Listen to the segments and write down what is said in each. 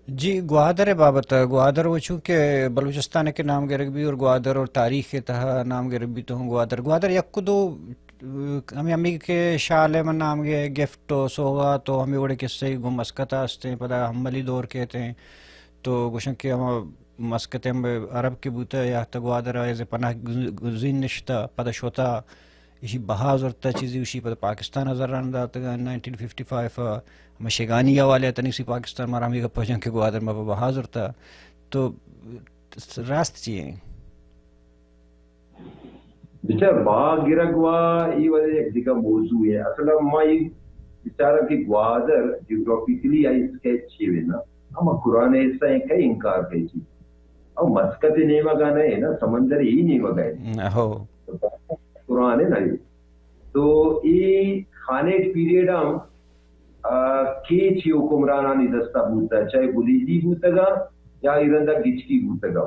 جی، گوادر ءِ بابت ءَ، گوادر وہ چونکہ بلوچستان ءِ کہ نام گرگ بی اور گوادر اور تاریخ ءِ تہا نام گرگ بی تو ہم گوادر، گوادر یک دو، ءَ، ہمیں، ہمیں کہ شال ءِ من نام گے گفٹ و سوغات و ہمیں وڑے قصے گوں مسقط ءَ ہستیں، پدا ہملی دور کہتے ہیں تو گوشن کہ ہم مسقط ہم عرب کے بوتا یا تو گوادر ءَ از پناہ گزین نشتا، پدا شوتا ایشی بہا زرتا چیزی، ایشی پدا پاکستان ءَ زران داتگا نائنٹین ففٹی فائیو ءَ۔ ہمے شگانی حوالے ءَ تنیسی پاکستان مارا ہمے گپ جن کہ گوادر ما پہ بہا زرتا۔ تو راست چی ہیں؟ بچار، بہا گرگ وا ای وجہ یک دگہ موضوع ہے۔ اصل ما ای بچارا کہ گوادر جیوگرافیکلی آئی اسکیچ چی ہے نا، ہم قرآن حصہ ہے، کئی انکار کئی چی۔ او مسقط نیمگا نہ ہے نا، سمندر ای نیمگا ہے۔ ہو۔ قرآن ہے نا۔ تو ای خانیٹ پیریڈ ہم، آ، کیچی حکمرانانی دستا بوتا، چاہے بلیدی بوتگا یا ایرندا گچکی بوتگا۔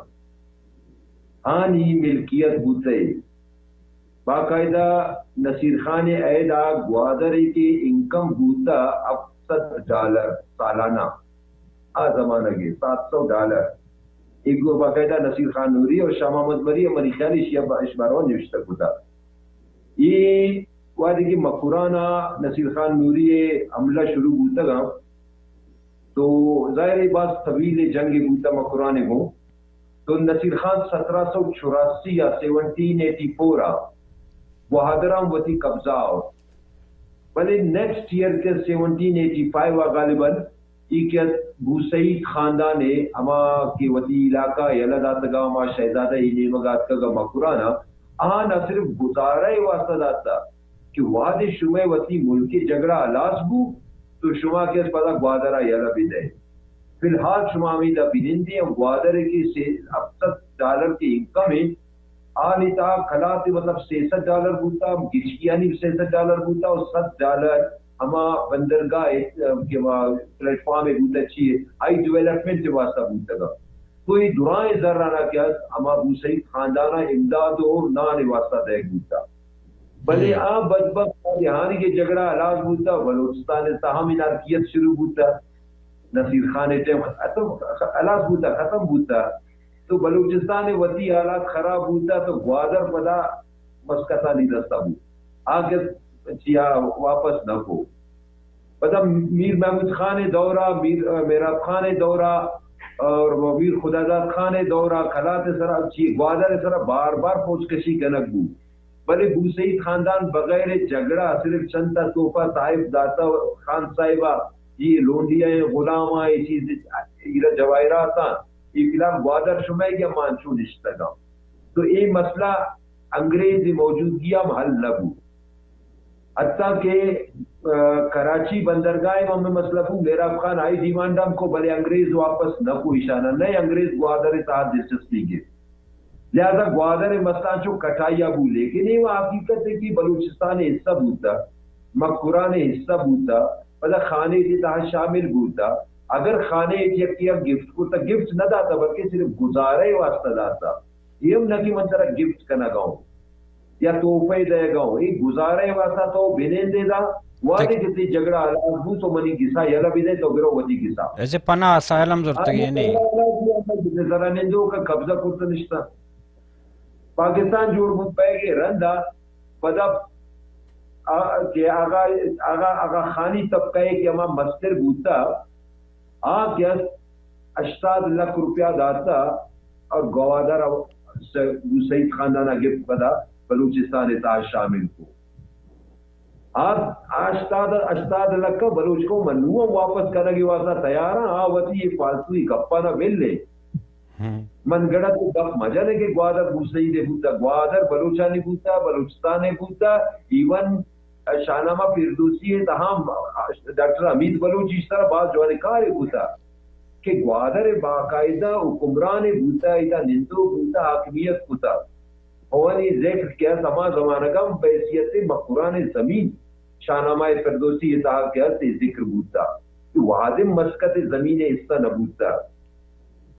آنی ملکیت بوتے۔ باقاعدہ نصیر خان ءِ عہد ءَ گوادر ءِ کہ انکم بوتا ہفت سد ڈالر سالانہ، آ زمانگ ءَ سات سو ڈالر۔ ایگو باقاعدہ نصیر خان نوری اور شاہ محمد مری ءَ منی خیال ایشی ءَ اش باروا نوشتہ کتا۔ اے وہدے کہ مکران ءَ نصیر خان نوری ءِ حملہ شروع بوتگاں، تو ظاہر ہے باز طویل جنگ بوتا مکران گوں۔ تو نصیر خان سترہ سو چوراسی یا سیونٹین ایٹی فور ءَ گوادر ہم وتی قبضہ آورت۔ بلے نیکسٹ ایئر کہ سیونٹین ایٹی فائیو ءَ غالباً ای کہ بوسعید خاندان ءَ ہما کہ وتی علاقہ یلہ داتگا، ہما شہزادہ ای نیمگ آتکگا مکران ءَ، آ نہ صرف گزارہ ءِ واسطہ داتا کہ وہدے شمئے وتی ملک ءِ جھگڑا ہلاس بو تو شما کہ پدا گوادر ءَ یلہ بدئے۔ فی الحال شما ہمیدا بنندے، گوادر ءِ کہ سے، ہفت سد ڈالر کہ انکم ہے، آنی تہا کلات مطلب سیصد ڈالر بوتا، گچکیانی سیصد ڈالر بوتا اور صد ڈالر ہما بندرگاہ ءِ، کہ ما پلیٹ فارم ءِ بوتا چی ہے، آئی ڈیولپمنٹ ءِ واسطہ بوتگا۔ تو اے درائیں زرانا کہ است، ہما بوسعید خاندانا امداد اور نان ءِ واسطہ دئیگ بوتا۔ بلے آ بدبخت جہانی کہ جھگڑا ہلاس بوتا، بلوچستان ءِ تہا ہم انارکیت شروع بوتا۔ نصیر خان ءِ ٹائم ختم، ہلاس بوتا، ختم بوتا۔ تو بلوچستان ءِ وتی حالات خراب بوتا، تو گوادر پدا مسقطانی دستا بوت۔ آ کہ چیا واپس نہ کو۔ پدا میر محمود خان ءِ دورا، میر، مہراب خان ءِ دورا اور میر خداداد خان ءِ دورا کلات ءِ سرا چی گوادر ءِ سرا بار بار فوج کشی کنگ بو۔ بلے بوسعید خاندان بغیر جھگڑا صرف چند تا تحفہ تحائف داتا خان صاحبا، یہ لونڈیا ہیں، غلام ہیں، یہ چیز ہیرا جواہرات ہیں، یہ فی الحال گوادر شمئے کہ ما انچو نشتگاں۔ تو اے مسئلہ انگریز موجودگی ہم حل نہ بو۔ حتیٰ کہ، آ، کراچی بندرگاہ ہم ہمیں مسئلہ بو، مہراب خان آئی ڈیمانڈ ہم کو، بلے انگریز واپس نہ کو ایشانا، نہ انگریز گوادر ءِ تہا دلچسپی گے۔ لہذا گوادر ءِ مسئلہ چو کٹائیا بو، لیکن اے وا حقیقت ہے کہ بلوچستان ءِ حصہ بوتا، مکران ءِ حصہ بوتا، پدا خانے ءِ تہا شامل بوتا۔ اگر خانے ءَ یک یا گفٹ کو، تا گفٹ نہ داتا، بلکہ صرف گزارہ ءِ واسطہ داتا۔ اے ہم نہ کہ من ترا گفٹ کنگا ہوں یا تحفہ دئیگا ہوں۔ اے گزارہ ءِ واسطہ تو بنندے دا، وہدے کہ تی جھگڑا ہلاس بو تو منی گسا یلہ بدے، تو برو وتی گسا۔ ایسے پناہ اسائلم زرتگی یعنی۔ زرا نندو کا قبضہ کرتا نشتا۔ پاکستان جوڑ بوت پئیگے رندا پدا آ، کہ آغا، آغا، آغا خانی طبقہ ءَ کہ ہما مستر بوتا، آ کہ است ہشتاد لکھ روپیہ داتا اور گوادر ءَ س-، سعید خاندان ءَ گپت پدا بلوچستان ءِ تہا شامل کو۔ آ ہشتاد، ہشتاد لکھ بلوچ قوم نوں واپس کنگ ءِ واسطہ تیار آں، آ وتی یہ فالتوئی گپانا بل لے۔ ہم۔ من گڑا تو گپ مجنے کہ گوادر بوسعید ءِ بوتا، گوادر بلوچانی بوتا، بلوچستان ءِ بوتا، ایون شاہنامہ فردوسی ءِ تہا ہم ڈاکٹر حمید بلوچ ایشترا باز جوانیں کارے بوتا کہ گوادر ءِ باقاعدہ حکمران بوتا، ادا نندوک بوتا، حاکمیت کتا۔ اوانی ذکر کہ است ہما زمانگا ہم بحیثیت مکران زمین شاہنامہ فردوسی ءِ تہا کہ است ذکر بوتا کہ وہدے مسقط زمین ءِ حصہ نہ بوتا۔